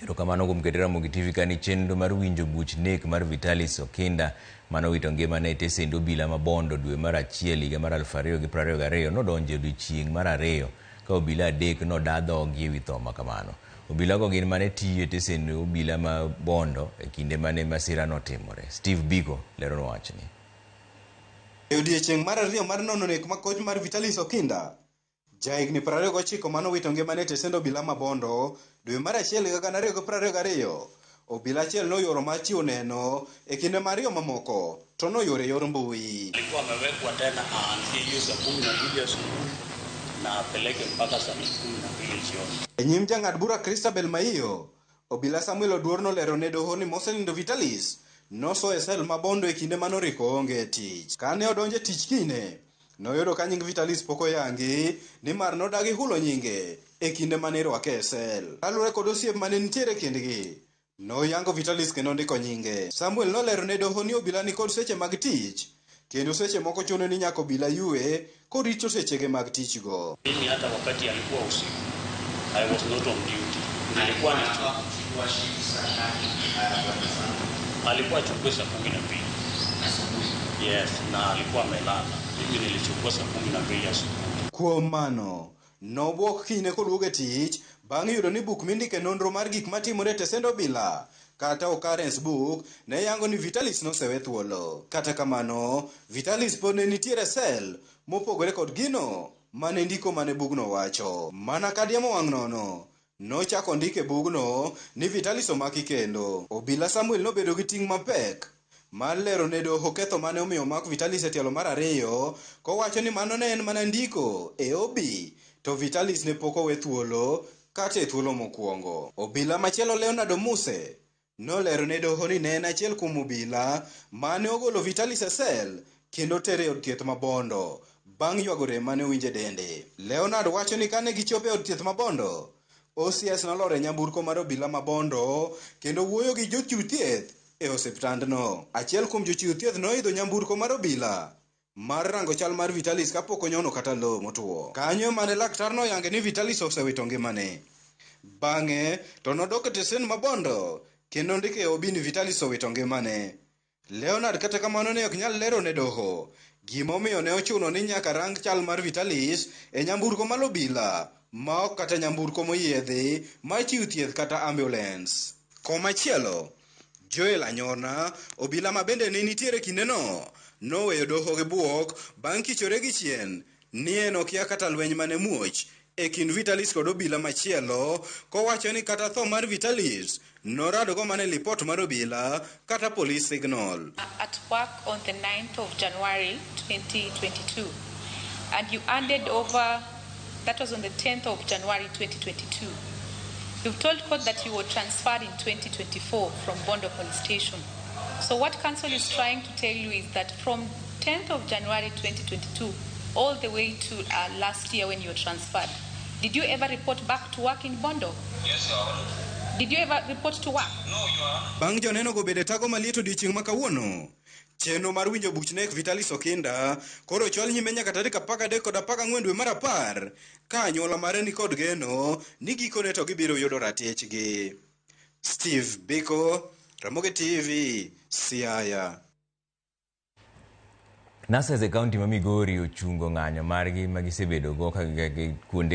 Erokamano kuom keto Ramogi TV kani chenro mar winjo buch nek mar Vitalis Okinda mane owito ngimane e tesend obila ma Bondo dwe mar achiel higa mar 2022 nodonjo e odiechieng' mar ariyo ka obila adek noda dhogi ewi tho ma kamano. Obilago gin mane tiyo e tesend obila ma Bondo e kinde mane masira notimore. Steve Biko leronwa wachni. E odiechieng' mar ariyo mar nono nek makoch mar Vitalis Okinda, Jahigni 29 mane owito ngimane e tesend obila ma Bondo dwe mar achiel higa 2022, obila achiel noyuoro mar chiwo neno e kinde ma ariyo mamoko to noyuoro e yor mbui. Alikuwa amewekwa tena aanzie hiyo saa 12 asubuhi na apeleke mpaka saa 12 jioni. E nyim jang'ad bura Christabel Maiyo, obila Samuel Oduor nolero ne doho ni mosenindo Vitalis noso e sel ma Bondo e kinde mane oriko oonge e tich. Kane odonjo e tich kinyne, noyudo ka nying Vitalis pok oyangi nimar nodagi hulo nyinge e kinde mane irwake e sel. Kaluwore kod osiep mane nitiere e kindgi, noyango Vitalis kendo ndiko nyinge. Samuel nolero ne doho ni obila nikod seche mag tich kendo seche moko chuno ni nyaka obila yue korito sechege mag tichgo. Mimi hata wakati alikuwa usiku, I was not on duty. Nilikuwa ni alikuwa achukue saa 12. Yes, na alikuwa amelala. Mimi nilichukua saa 12 asubuhi. Kuom mano, nobwok kinyne koduogo e tich bang' yudo ni buk mindike nonro mar gik matimore e tesend obila kata occurrence book ne yango ni Vitalis nosewe thuolo. Kata kamano, Vitalis pod ne nitiere sel mopogore kod gino mane ndiko mane bugno wacho. Mana ka diemo wang' nono, nochako ndik e bugno ni Vitalis omaki kendo. Obila Samuel nobedo gi ting' mapek mar lero ne doho ketho mane omiyo omak Vitalis e tielo mar ariyo kowacho ni mano ne en mana ndiko e OB to Vitalis ne pok owe thuolo kata e thuolo mokwongo. Obila machielo Leonard Muse nolero ne doho ni ne en achiel kuom obila mane ogolo Vitalis e sel kendo tere e od thieth ma Bondo bang' ywago rem mane owinjo e dende. Leonard wacho ni kane gichopo e od thieth ma Bondo, OCS nolor e nyamburko mar obila ma Bondo kendo wuoyo gi jochiw thieth e osiptandno. Achiel kuom jochiw thieth noidho nyamburko mar obila mar rango chal mar Vitalis kapok onyono kata lowo motwo. Kanyo mane laktar noyange ni Vitalis osewito ngimane. Bang'e to nodok e tesen ma Bondo kendo ndiko e OB ni Vitalis owito ngimane. Leonard kata kamano ne ok nyal lero ne doho gimomiyo ne ochuno ni nyaka rang chal mar Vitalis e nyamburko mar obila ma ok kata nyamburko moyiedhi mar chiwo thieth kata ambulance. Komachielo, Joel Anyona, obila ma bende ne nitiere kindeno, noweyo doho gi buok bang' kichore gi chien ni en okia kata lweny mane muoch e kind Vitalis kod obila machielo kowacho ni kata tho mar Vitalis noradogo mana e lipot mar obila kata police signal. At work on the 9th of January 2022, and you handed over, that was on the 10th of January 2022. You've told court that you were transferred in 2024 from Bondo Police Station. So what counsel is trying to tell you is that from 10th of January 2022 all the way to last year when you were transferred, did you ever report back to work in Bondo? Yes, Your Honor. Did you ever report to work? No, Your Honor. Bang' joneno go bedo e tago maliet odiechieng' ma kawuono, chenro mar winjo buch nek Vitalis Okinda koro ochwal nyime nyaka tarik 13 kod 14 dwe mar 10 ka anyuola mare ni kod geno ni gikone to gibiro yudo ratichgi. Steve Biko, Ramogi TV, Siaya. Nurses e kaunti ma Migori ochungo ng'anyo margi ma gisebedogo ka kuonde